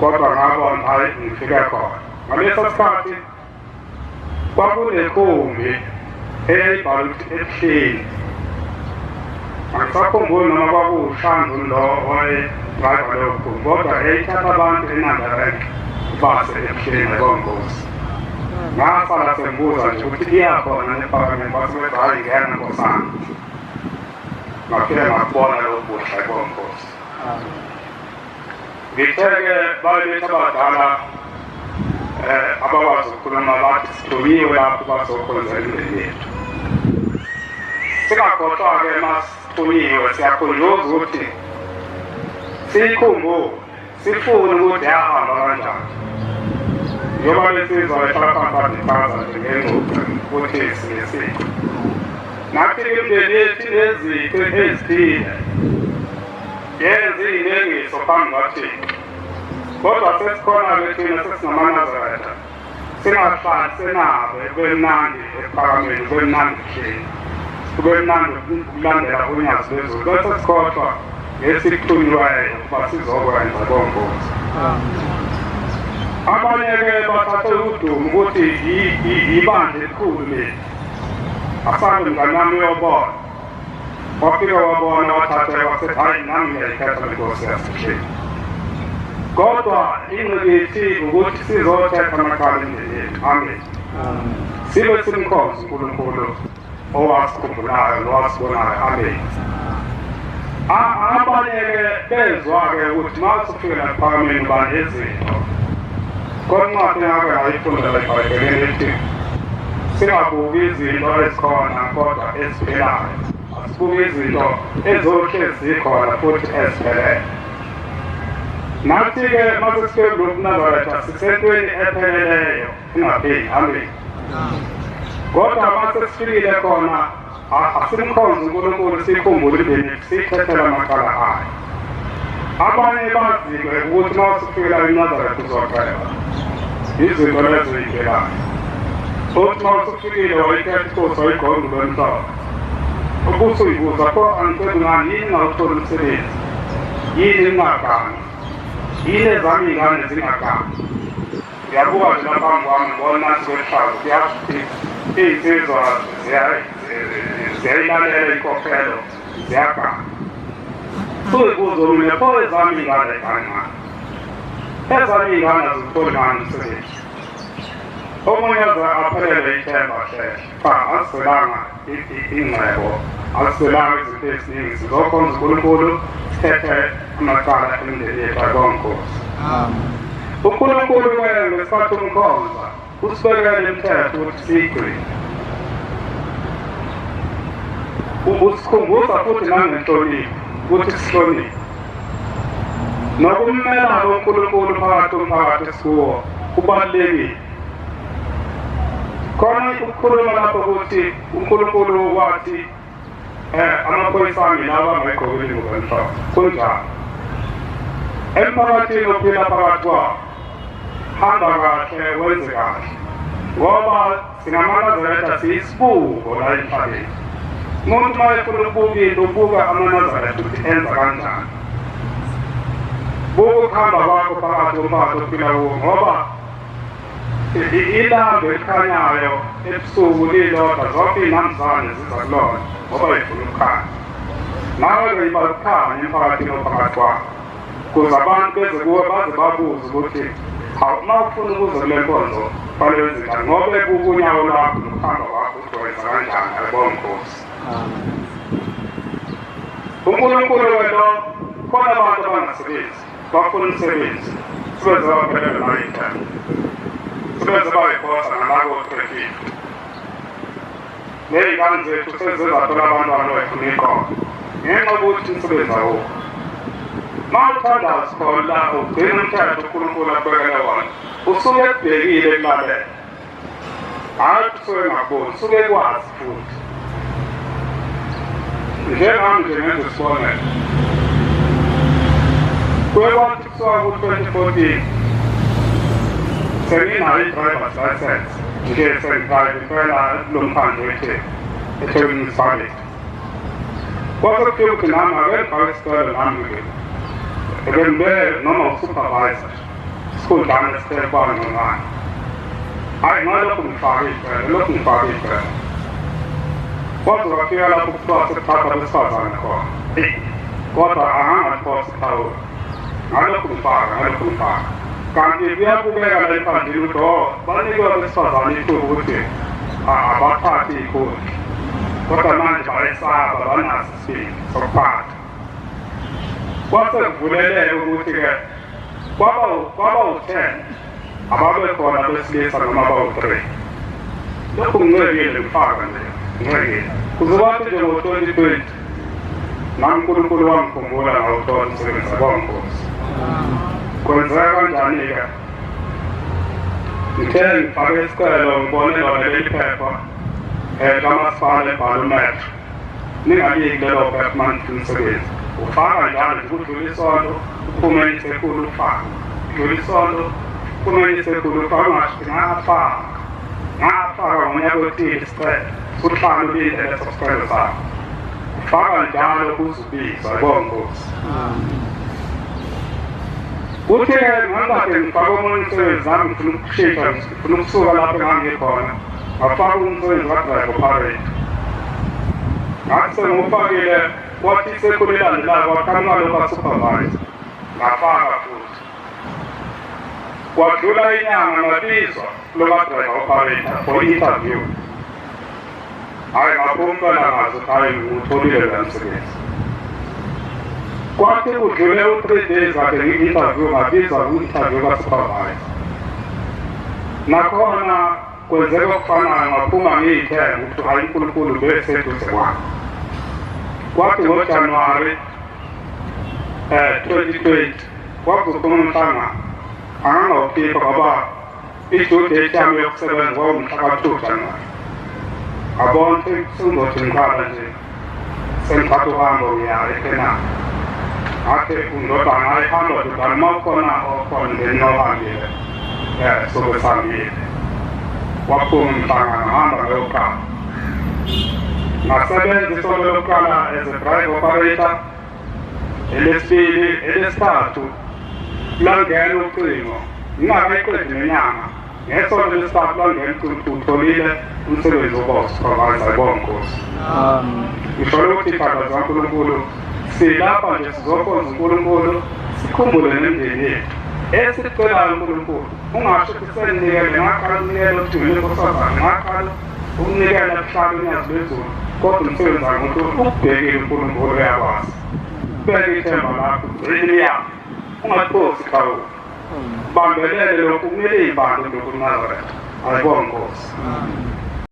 Kodwa ngabona, hhayi, ngifike khona. Ngaleso sikhathi kwakunekhumbi eyayibhala ukuthi Ebuhleni. Angisakhumbuli noma kwakuwushandu lo owayedrayiva leyo khumbi, kodwa yayithatha abantu eNanda Rank ibase Ebuhleni nakonkosi. Ngasala sengibuza nje ukuthi iyakhona ePhakameni, base bethi hhayi, ngena nkosana. Ngafike ngakubona lokhu buhle konkosi. Ngithe-ke babethi abadala abakwazi ukukhuluma bathi sithunyiwe lapho bazokhonza imindeni yethu. Singakhohlwa-ke masithunyiwe, siyakhunjuzwa ukuthi siyikhumbule, sifune ukuthi yahamba kanjani. Njengoba lensizwa ehlala phansi ichaza nje ngengxoxo ukuthi sinesici. Nathi-ke imindeni yethu inezici ezithile. Yenza iy'nengiso phambi kwaThixo. Kodwa sesikhona-ke thina sesingamaNazaretha, singahlali senabe kube mnandi ekuphakameni, kube mnandi kuhleli, kube mnandi ukulandela unyazi lwezulu, bese sikhohlwa ngesikuthunyiweyo ukuba sizokwenza konkosi. Abanye-ke bathathe udumo ukuthi ibandla elikhulu leli. Asambe mngani wami uyobona. Wafika wabona, wathatheka, wasethi hhayi, nami ngiyayikhetha le nkosi yasehleni. Kodwa ingqikithi ukuthi sizothetha amacala emndeni yethu. Amen. Sibe simkhonza uNkulunkulu owasikhumbulayo nowasibonayo. Amen. Abanye-ke bezwa-ke ukuthi uma usufike laphakameni uba nezinto. Kodwa incwadi engake ngayifunda la eBhayibhelini ithi singabuki izinto ezikhona kodwa eziphilayo. Asibuke izinto ezohlezi zikhona futhi eziphelele. Nathi-ke uma sesifike kulokhu Nazaretha sisentweni epheleleyo engapheli. Amen. Kodwa uma sesifikile khona asimkhonze uNkulunkulu, sikhumbule imindeni yethu, siyithethele amacala ayo. Abanye bazike ukuthi uma usufikela eNazaretha uzoceba izinto lezo uyibhekayo. Uthi uma usufikile wayithetha inkosi, wayigqoka ingubo emhlophe, ubusuyibuza pho, angiceli ngani, yini ngawutholi umsebenzi, yini ngingagani, yini ezami iy'ngane zingagani? Ngiyabuka nje lapha phambi kwami, ngibona nansi kwehlazo, kuyasho ukuthi iy'nsizwa ziyayilalela inkokhelo, ziyagana. Uzibuze mina pho, ezami iy'ngane ayigani ngani? Ezami iy'ngane azitholi ngani umsebenzi? Omunye aze aphelelwe ithemba hle. Cha, asizelanga ingcebo, asizelanga izinto eziningi, sizokhonza uNkulunkulu, sithethe amacala emindeni yethu. Ayibonge Nkosi. UNkulunkulu-ke ngesikhathi umkhonza usibekele imithetho ukuthi siyigcine. Usikhumbuza futhi nangenhlonipho ukuthi sihloniphe. Nokummela uNkulunkulu phakathi komphakathi esikuwo kubalulekile. Khona ukukhuluma lapho ukuthi uNkulunkulu wathi amaphoyisa ami lawa angayigqokile ingubo emhlophe. Kunjalo. Emphakathini ophila phakathi kwawo, hamba kahle, wenze kahle. Ngoba singamaNazaretha, siyisibuko la emhlabeni. Umuntu uma efuna ukubuka into, ubuka amaNazaretha ukuthi enza kanjani. Buka ukuhamba kwakho phakathi komphakathi ophila kuwo, ngoba ilambu elikhanyayo ebusuku lilodwa, zonke iy'nambuzane ziza kulona ngoba ifuna ukukhanya. Nawe-ke yiba ukukhanya emphakathini ophakathi kwakho, kuze abantu beze kuwe baze babuze ukuthi hawu, uma ufuna ukuza kule nkonzo fanele wenze njani, ngoba ebuka unyawo lwakho nokuhamba kwakho ukuthi wenza kanjani. Ayibonge Nkosi. UNkulunkulu-ke lo, khona abantu abangasebenzi bafuna umsebenzi, sebeze baphelelwe nayithemba, sebeze bayiphosa nalako-350. Ney'ngane zethu seze zathola abantwana bayifuna iqolo ngenxa yokuthi umsebenzi awukho. Uma uthandaza khona ugcina umthetho uNkulunkulu akubekele wona, usuke ekubhekile ekulalela, hhayi ukuthi usuke engakuboni, usuke ekwazi futhi. Njengami nje ngenza isibonelo, kuye kwathi kusuka ku-2014 senginayo i-driver's license nje, sengidrayive impela kulo mkhandlu weTheku, eThekwini Municipality. Kwase kufika ukuthi nami ake ngifake isicelo, nami nje eke ngibe noma u-supervisor. Isikhundlana esithe kwangcongwane. Hhayi, ngalokhu ngifake icele, lokhu ngifake icele. Kwaze kwafika lapho kuthiwa sekuthathwa abesifazane khona. Eyi, kodwa angangaliphosa ithawula. Ngalokhu ngifaka, ngalokhu ngifaka. Kanti kuyabukeka la ephandleni ukuthi oh, banikwe abesifazane ithuba ukuthi abathathe iy'khundla. Kodwa manje bayesaba, banaso isibindi sokuphatha. Kwase kuvuleleka ukuthi-ke kwaba u-10 ababekhona besilisa noma bawu-3. Lokhu ngincekile ngifaka nje, ngincekile. Kuze kwathi nje ngo-2020 nami uNkulunkulu wangikhumbula ngawuthola umsebenzi waNkosi. Kwenzeka kanjani-ke? Ngithe ngifake isicelo ngibone lona leli phepha kamasipala ebhala umetro. Ningaliyeki lelo phepha uma nifuna umsebenzi. Ufaka njalo nje kudlula isonto uphume isekhulu ufaka. Kudlula isonto uphume isekhulu ufaka ungasho ngafaka. Ngafaka ngonyaka othile isicelo. Uhlala ulinde leso sicelo sakho. Ufaka njalo uzubizwa yibonga Nkosi. Kuthi-ke ngangikade ngifake omunye umsebenzi nami ngifuna ukushintsha ngifuna ukusuka lapho engangikhona ngafaka umsebenzi ka-driver operator. Ngathi sengiwufakile kwathi isekhulu elandelayo kwaqhamuka lo ka-supervisor ngafaka futhi. Kwadlula inyanga ngabizwa lo ka-driver operator for interview. Hhayi ngaphuma impela ngazi ukuthi hhayi ngiwutholile loya msebenzi. Kwathi kudlule u-3 days kade ngi-interview ngabizwa ku-interview ka-supervisor. Nakhona kwenzeka okufanayo ngaphuma ngiyithemba ukuthi hhayi uNkulunkulu beseduze kwami. Kwathi ngoJanuwari 2020 kwakuzophuma umhlangano angangawukhipha ngoba i-due date yami yokusebenza kwawumhla ka-2 Januwari. Ngabona ukuthi sengizothi ngiqala nje sengithatha uhambo ngiya eKhenani. Ngathi undodana hayi hamba ndodana uma ukhona okhona ngenxa ohambile sobe sihambile. Waphuma umhlangano hamba ngayoqala. Ngasebenza isonto lokuqala as a driver operator, elesibili, elesithathu langena ucingo ngingakayiqedi nenyanga. Ngesonto lesithathu langena ucingo ukuthi utholile umsebenzi wokuba usupervisor. Yibonga Nkosi. Ngisho ukuthi ithandwa zikaNkulunkulu silapha nje sizokhonza uNkulunkulu sikhumbule nemindeni yethu. Esikucelayo uNkulunkulu ungasho ukuthi senginikele ngaqala ukunikela othini enkosazane ngaqala ukunikela kuhlala unyazi lwezulu kodwa umsebenzi wakhe ukuthi ukubhekile uNkulunkulu uyakwazi. Beka ithemba lakho gcina iyami ungaphosi ikhawula. Bambelele lokhu kumele iy'mpande lokhu Nazaretha. Ayibonga Nkosi.